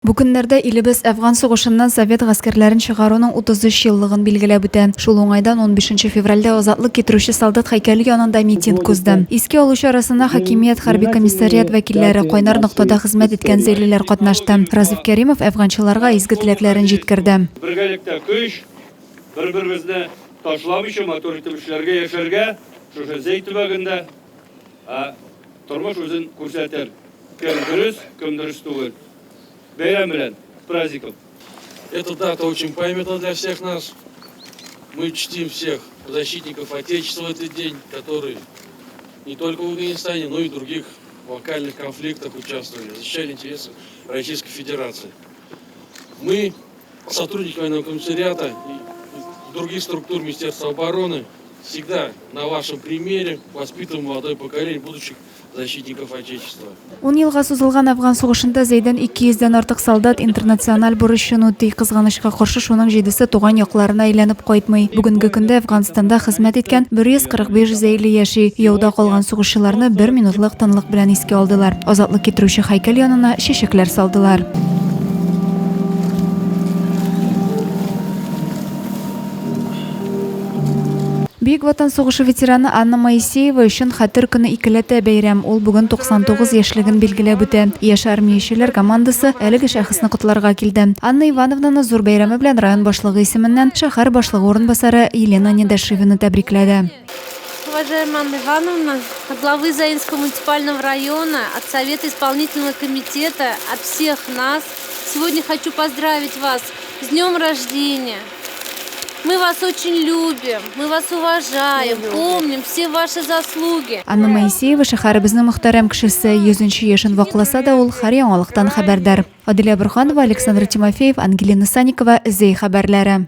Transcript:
Бу көннәрдә илебез Әфган сугышыннан совет гаскәрләрен чыгаруның 33 еллыгын билгеләп үтә. Шул уңайдан 15 февральдә Азатлык китерүче солдат һәйкәле янында митинг узды. Искә алу чарасына хакимият, хәрби комиссариат вәкилләре, кайнар ноктада хезмәт иткән зәйлеләр катнашты. Разиф Кәримов әфганчыларга изге теләкләрен җиткерде. Бергәлектә көч, бер-беребезне ташламыйча матур итеп эшләргә, яшәргә шушы Зәй төбәгендә. Ә тормыш үзен күрсәтер. Кем дөрес, кем дөрес түгел. Бәйрәм белән! С праздником! Эта дата очень памятна для всех нас. Мы чтим всех защитников Отечества в этот день, которые не только в Афганистане, но и в других локальных конфликтах участвовали, защищали интересы Российской Федерации. Мы, сотрудники военного комиссариата и других структур Министерства обороны, всегда на вашем примере воспитываем молодое поколение будущих защитников Отечества. Ун елга сузылган Әфган сугышында Зәйдән 200 дән артык солдат интернациональ бурычын үти. Кызганычка каршы, шуның җидесе туган якларына әйләнеп кайтмый. Бүгенге көндә Әфганстанда хезмәт иткән 145 зәйле яши. Яуда калган сугышчыларны бер минутлык тынлык белән искә алдылар. Азатлык китерүче һәйкәл янына чәчәкләр салдылар. Бөек Ватан сугышы ветераны Анна Моисеева өчен Хәтер көне икеләтә бәйрәм. Ул бүген 99 яшьлеген билгеләп үтә. Яшь армиячеләр командасы әлеге шәхесне котларга килде. Анна Ивановнаны зур бәйрәме белән район башлыгы исеменнән шәһәр башлыгы урынбасары Елена Недошивина тәбрикләде. Уважаемая Анна Ивановна, от главы Заинского муниципального района, от Совета исполнительного комитета, от всех нас сегодня хочу поздравить вас с днем рождения. Мы вас очень любим, мы вас уважаем, помним все ваши заслуги. Анна Моисеева шәһәребезнең мөхтәрәм кешесе, 100 нче яшен вакласа да ул һәр яңалыктан хәбәрдар. Аделя Борһанова, Александр Тимофеев, Ангелина Санникова, Зәй хәбәрләре.